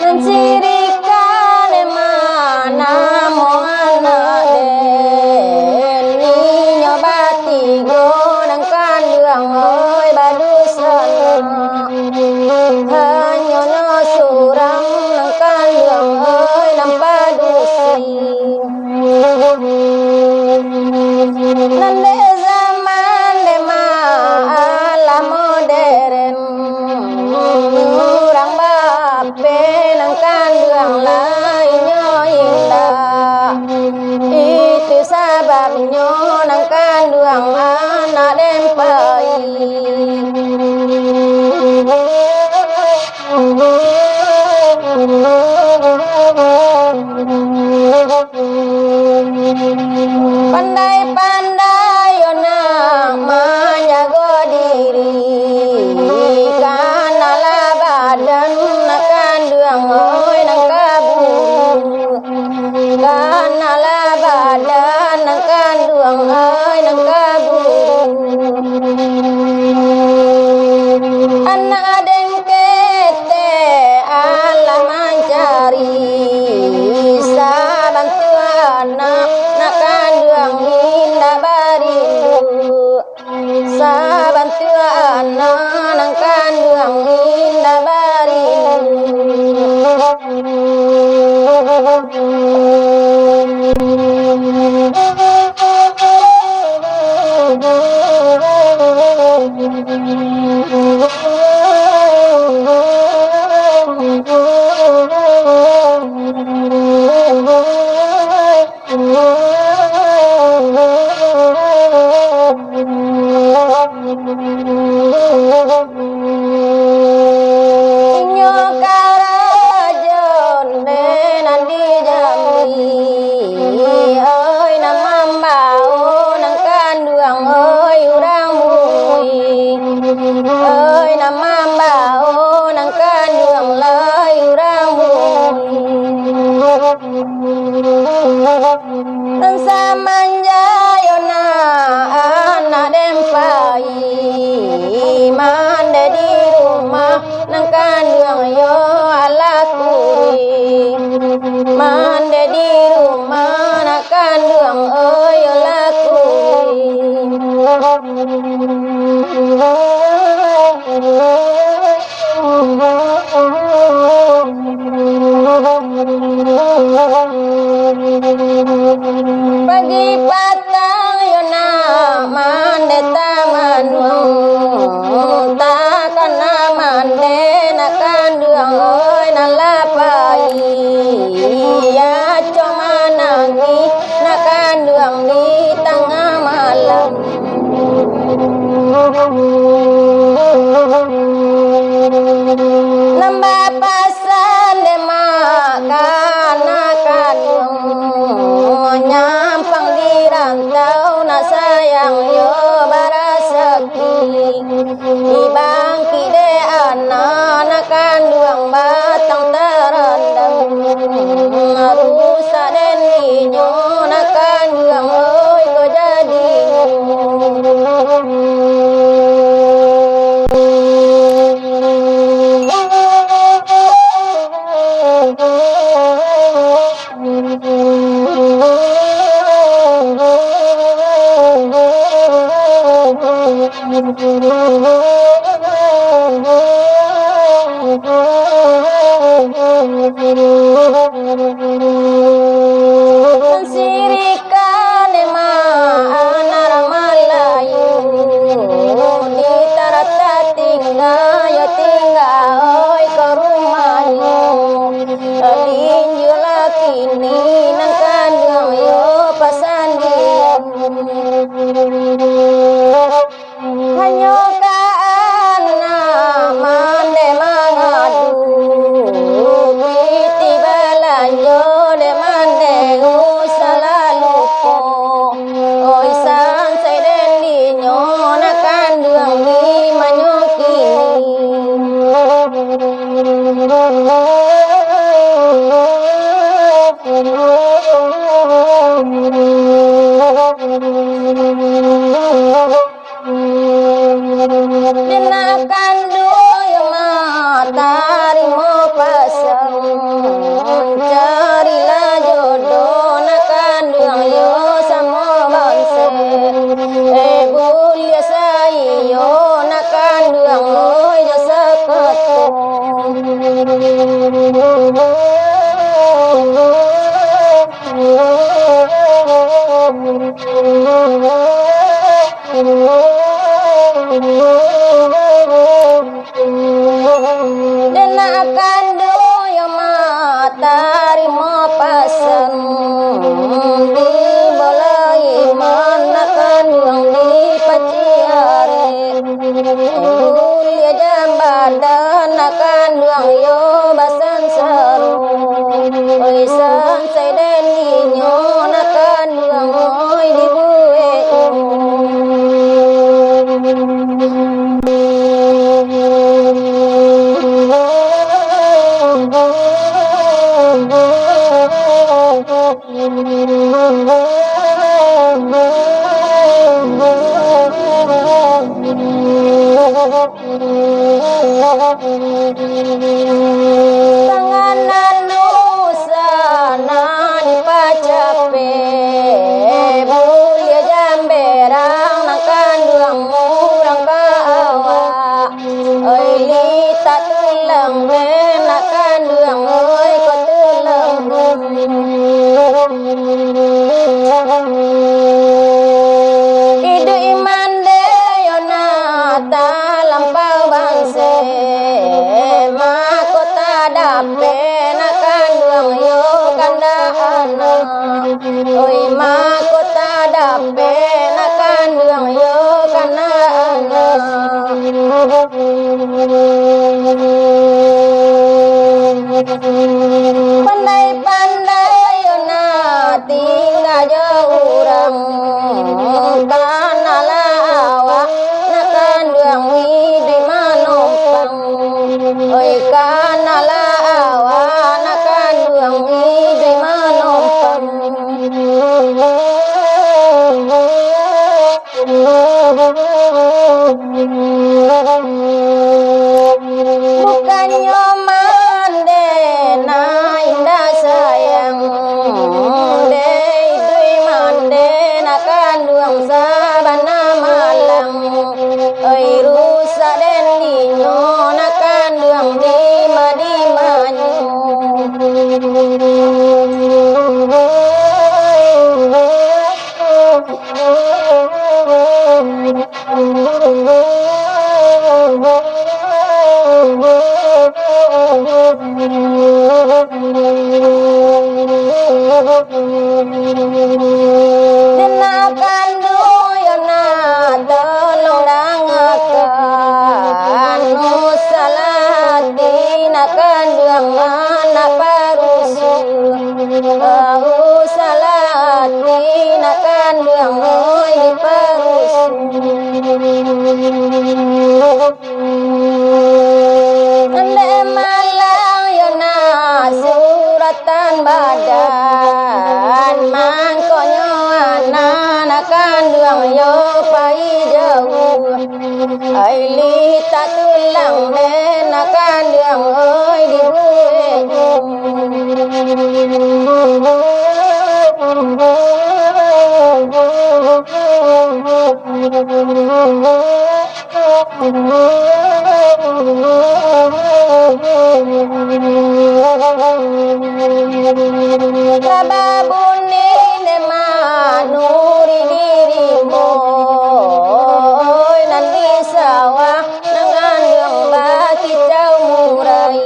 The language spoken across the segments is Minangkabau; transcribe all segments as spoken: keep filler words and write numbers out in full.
Mancirikan dek ma namo anak den, inyo batigo nan kanduang, oi, badusanak. Hanyo nyo surang nan kanduang, oi, nan padusi. Nan dek zaman dek ma alah moderen, urang ba-ape nan kanduang lainyo indak. Itu sababnyo nan kanduang anak den pai. Pandai-pandai yo nak manjago diri, kanalah badan nan kanduang, oi, nan kaburuak. Kanalah badan nan kanduang, oi, nan kaburuak. Anak den ketek alah mancari, sabantuak anak nan kanduang indak barindu. Sabantuak anak nan kanduang indak barindu. Inyo karajo nde nan di Jambi, oi, nan mambao nan kanduang, oi, urang bumi, oi, nan mambao nan kanduang lai urang bumi. Nan samanjak yo nak anak den pai, mandeh di rumah nan kanduang yo alah kuri. Mandeh di rumah nan kanduang, oi, yo lah kuri. Pagi patang yo nak mandeh tamanuang, takana mandeh nak kanduang, oi, nan lah pai. Yo cuma nangih nak kanduang di tangah malam. Nan bapasan dek mak ka anak kanduang, nyampang di rantau nak sayang yo barasaki. Dibangkik dek anak, nak kanduang batang tarandam. Rusak den inyo nak kanduang, oi, ko jadi. Nan sirikan dek mak anak Malayu, di tarata tingga yo tingga, oi, ka rumahnyo. Linjuang lah kini nan kanduang yo pasandian. Hanyo Kanalah awak, nak kanduang iduik manompang. Oi, kanalah awak, nak kanduang iduik manompang. Bukannyo mande nan indak sayang, dek iduik mande nak kanduang sabana malang. Oi, rusak den dinyo nak kanduang dima-dimanyo. Nak kanduang yo nak tolong dangakan, usahlah ati nak kanduang anak parusuh. Usahlah ati nak kanduang oi diparusuh. Andai malang yo nak suratan badan, mangkonyo anak nak kanduang yo pai jauah. Ai litak tulang den nak kanduang oi dibuek. Sabab bunyi dek manuri dirimu, oi, nan di sawah, nan kanduang bakicau murai.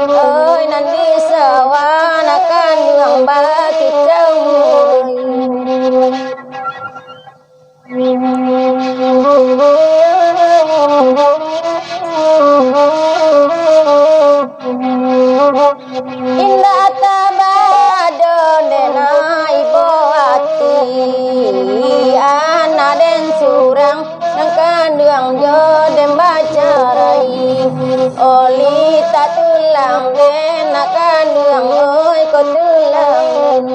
Oi, nan di sawah, nan kanduang bakicau murai. Indak tabado dek nak ibo ati, anak den surang, nan kanduang jo den bacarai. Oli tak tulang den, nak kanduang oi ko tulang.